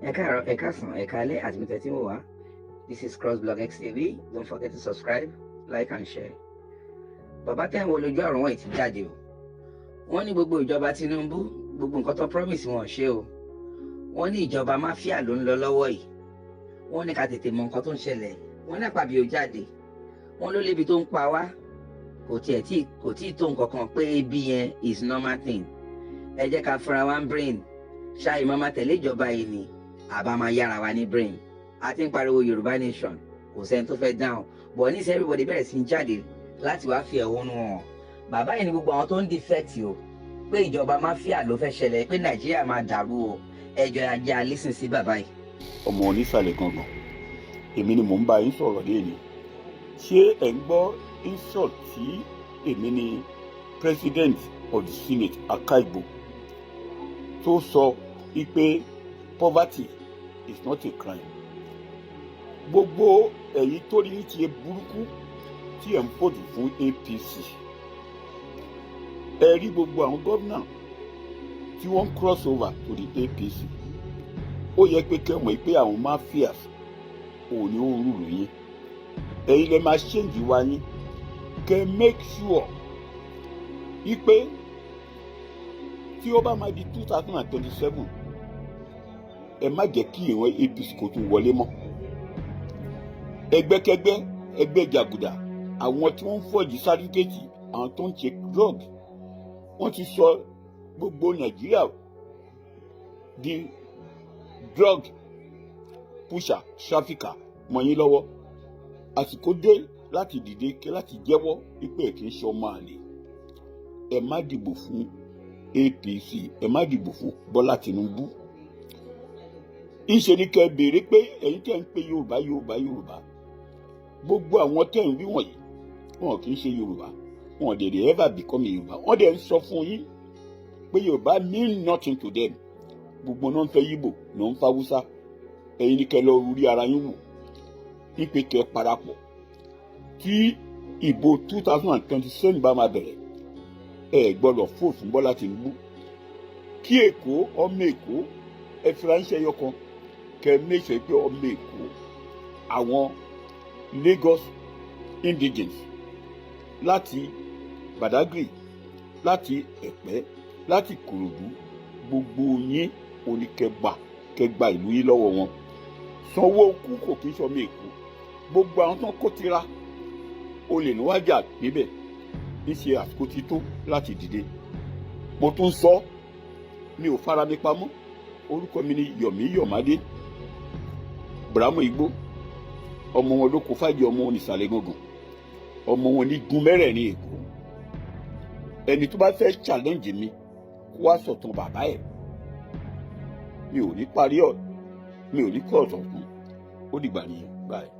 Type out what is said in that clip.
Ẹ káàárọ̀, ẹ káàsán, ẹ káalẹ́ àti mítẹ̀ tí mo wá. This is Crossblog XTV. Don't forget to subscribe, like and share. Bàbá tẹ́ ń wo lójú àrùn wọ̀nyí ti jáde o. Wọ́n ní gbogbo ìjọba Tinubu, gbogbo nǹkan tó promise wọn ò ṣe o. Wọ́n ní ìjọba mafia ló ń lọ lọ́wọ́ yìí. Wọ́n ní ká tètè mọ nǹkan tó ń ṣẹlẹ̀. Wọ́n ní Akpabio jáde. Wọ́n ló lébi tó ń pa wá. Kò tiẹ̀ tí kò tí tó nǹkan kan pé ebi yẹn is normal thing. Ẹ jẹ́ ká fúnra wa ń brain. Ṣáà ìmọ̀ máa tẹ̀lé ìjọba yìí ni àbá máa yára wa ní brain. A ti ń pariwo Yorùbá nation, kò sẹ́ni tó fẹ́ dáhùn, but ní sẹ́ everybody bẹ̀rẹ̀ sí í jáde láti wá fi ẹ̀hónú hàn. Bàbá yìí ni gbogbo àwọn tó ń defect o, pé ìjọba mafia ló fẹ́ ṣẹlẹ̀, pé Nàìjíríà máa dàrú o. Ẹjọ́ ajé alísìn sí bàbá yìí. Ọmọ onísàlẹ̀ gangan, èmi ni mò ń bá yín sọ̀rọ̀ léèní. Ṣé ẹ̀ ń gbọ́ insult tí èmi ni president of the Senate Akaigbo tó sọ wípé poverty is not a crime? Gbogbo ẹ̀yin tó rí ti burúkú tí ẹ̀ ń vote fún APC, ẹ rí gbogbo àwọn gómìnà tí wọ́n ń cross over to the APC, ó yẹ pé kẹ́ mọ̀ pé àwọn mafias ò ní ó rúrù yín. Ẹ̀yin lè máa change wa yín, kẹ́ make sure wípé tí ó bá máa di 2027, ẹ má jẹ́ kí ìwọ̀n APC kó tún wọlé mọ́. Ẹgbẹ́kẹ́gbẹ́, ẹgbẹ́ jàgùdà, àwọn tí wọ́n ń forge certificate, àwọn tó ń ṣe drug, wọ́n ti sọ gbogbo Nàìjíríà di drug pusher, trafficker mọ́ yín lọ́wọ́. Àsìkò dé láti dìde, láti jẹ́wọ́ wípé ẹ̀ kì í ṣe ọmọ àlè. Ẹ má dìbò fún APC, ẹ má dìbò fún Bọ́lá Tinubu. Ìṣe ni kẹ́ ẹ béèrè pé ẹ̀yin tẹ́ ń pe Yorùbá, Yorùbá, Yorùbá, gbogbo àwọn tẹ́ ń wí wọ̀nyí, wọn kì í ṣe Yorùbá, wọn dẹ̀ dẹ̀ ever become Yorùbá. Wọ́n dẹ̀ ń sọ fún yín pé Yorùbá mean nothing to them. Gbogbo náà ń fẹ́ Yíbò, náà ń fẹ́ Haúsá. Ẹ̀yin ni kẹ́ lọ rí ara yín wò wípé kẹ́ parapọ̀. Tí ìbò 2027 bá máa bẹ̀rẹ̀, ẹ gbọ́dọ̀ vote fún Bọ́lá Tinubu. Kí Èkó, ọmọ Èkó, ẹ fi ránṣẹ́ yọ kan, kẹ́ make sure pé ọmọ Èkó, àwọn Lagos indigenes láti Badagry, láti Ẹ̀pẹ́, láti Kòròdú, gbogbo yín oníkẹgbà kẹgbà ìlú yín lọ́wọ́ wọn. Sanwó-Olú kò kí ń sọmọ Èkó. Gbogbo àwọn tó ń kó tira olè níwájà níbẹ̀ ń ṣe. Àsìkò ti tó láti dìde. Mo tún sọ, mi ò fara mi pamọ́. Orúkọ mi ni Yomi Yomade Bramu Igbó, ọmọ wọn ló kó fàájì, ọmọ wọn nìsàlẹ̀ gangan, ọmọ wọn ní gun mẹ́rẹ̀ẹ̀rin Èkó. Ẹni tó bá fẹ́ challenge mi, kó wá sọ̀tàn bàbá ẹ̀. Mi ò ní parí ọ̀, mi ò ní kọ́ ọ̀tọ̀ fún ó dìgbà nìyẹn báyìí.